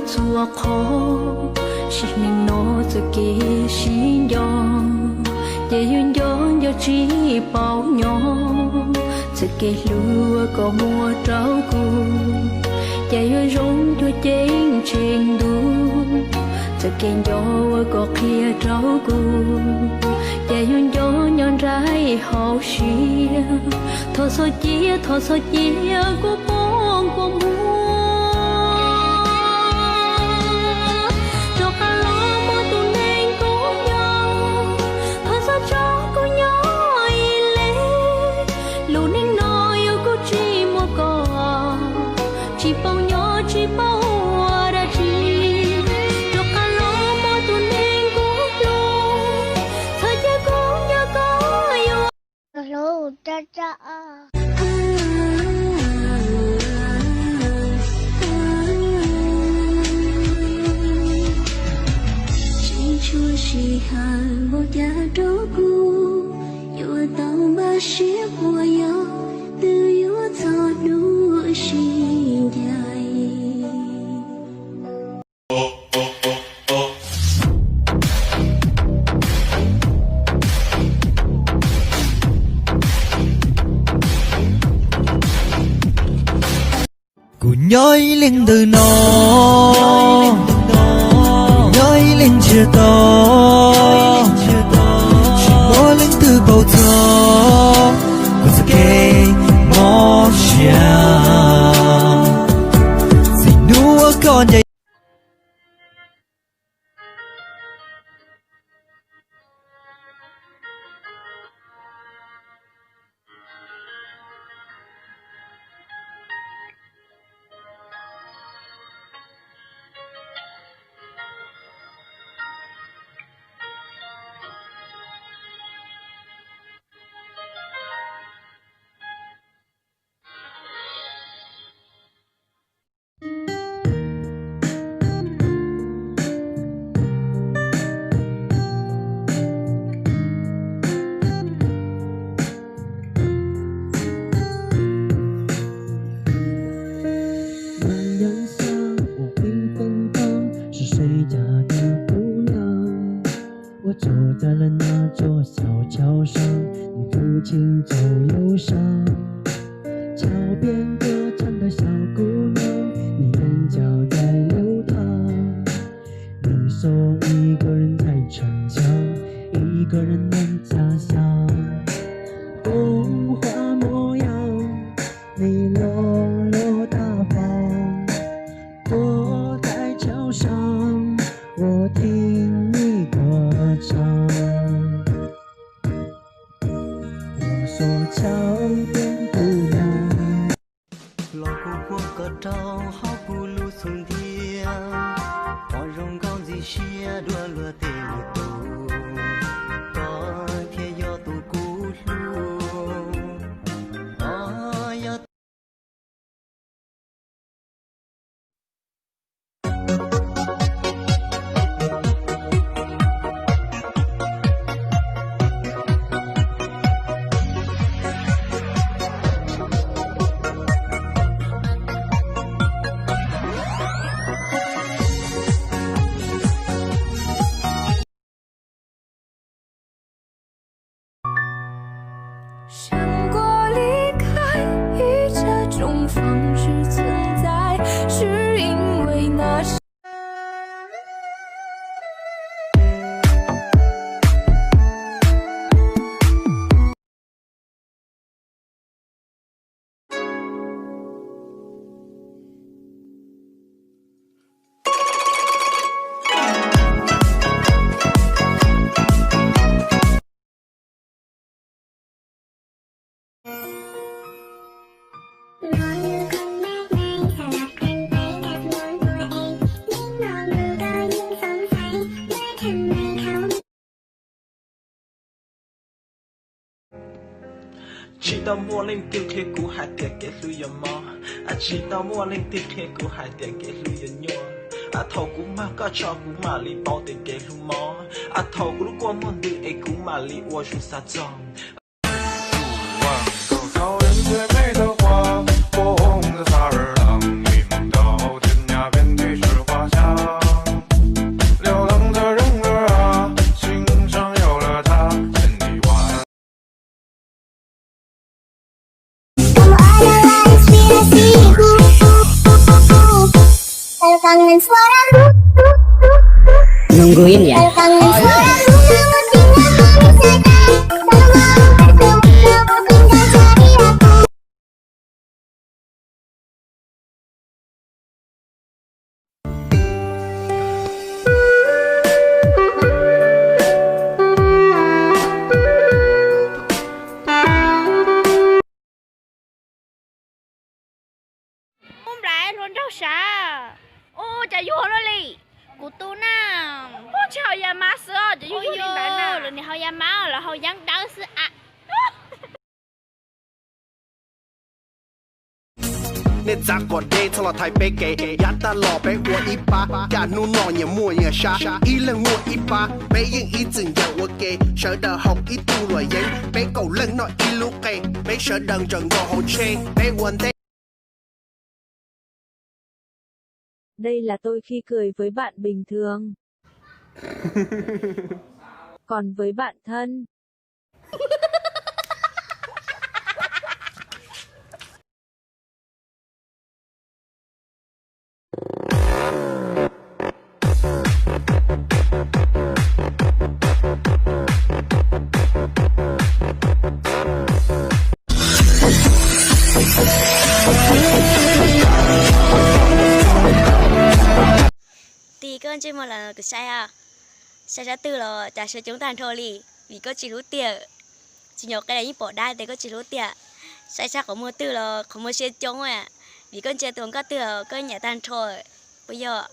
Txhua qhov sim neej no txoj kev sib nco, ces yuav nco nco tsis paub nyob. Txoj kev hlub uas koj muab rau kuv, ces yuav zoo cuag ceeb tsheej ntuj. Txoj kev nco uas koj qhia rau kuv, ces yuav nco nco nraim hauv siab. Thov txhob cia, thov txhob cia kuv poob kua muag, rov qab los muaj tus neeg kuv nco. Thov txhob tso kuv nyob ib leeg, lub neej no yog kuv tsis muaj koj, tsis paub nyob tsis paub ua dab tsi. Rov qab los muaj tus neeg kuv hlub, txhob cia kuv nco koj yuav hlub. Tsis tshua sij hawm npaum cas rau kuv, yuav tau npaj siab puas yog twb yuav txog hnub sib ncaim. Kuv nyob ib leeg ntawm no, kuv nyob ib leeg ntsiag to, tsis muaj leej twg paub txog kuv txoj kev mob siab. Txij hnub uas koj ncaim Mas yog xyoo uas qhib teeb tau, sawv sawv cas koj kuj nyob. Ua tsaug tas lawm no tsuas xyaum chaw sab, nws kuj tsis tsaug lub sab. Chaw peb tuaj tshaj ntawd xyaum kuj nyob, nws yeej tsaug tas lub thaj. 你说一个人在逞强，一个人能假想。风花模样，你落落大方。我在桥上，我听你歌唱。我说桥边姑娘。 Los kuv muab koj rau hauv kuv lub xub ntiag, pom zoo nkauj ntxim siab dua luag tej lwm tus, koj thiaj yog tus kuv hlub. Koj yog Tsis tau muaj leej twg qhia kuv hais tias kev hlub yuav mob, tsis tau muaj leej twg qhia kuv hais tias kev hlub yuav nyuaj. Thaum kuv mag koj tso kuv mam li paub tias kev hlub mob, thaum kuv lub kua muag ntws es kuv mam li ua zoo xav txog. 最美的花，风的刺儿郎，你能到天涯边的水花下。Nunggu India. Ub, nplai hluas nraug sav. Ub, cas yuav luaj li. Kuv tu na. Ub, tsis haus ya mav xwb os, cas yuav yuav li ntawd na. Lawv nim haus ya mav, lawv haus yeeb dawb xwb a. Nej txav kom deb txhob los thaiv peb kev, yav tag los peb ua ib pab, cas hnub no nyias muaj nyias sab, ib leeg muaj ib pab, peb yeej ib txwm ncaws ua ke, sawv daws haus ib tug luam yeeb, peb kaum leej noj ib lub qe, peb sawv daws ntsaws nkaus hauv tsheb, peb ua ntej. Đây là tôi khi cười với bạn bình thường. Còn với bạn thân. Tij, koj ntsej muag los kuv saib, saib sab twg los cas sawv coob tag nrho li, vim koj tsis hlub tiag. Tsis nyuam qij los yeej pom dab tias koj tsis hlub tiag. Saib sab qhov muag twg los qhov muag siab coob, vim koj ntsia tus hluas nkauj twg los koj nyiam tag nrho, puas yog?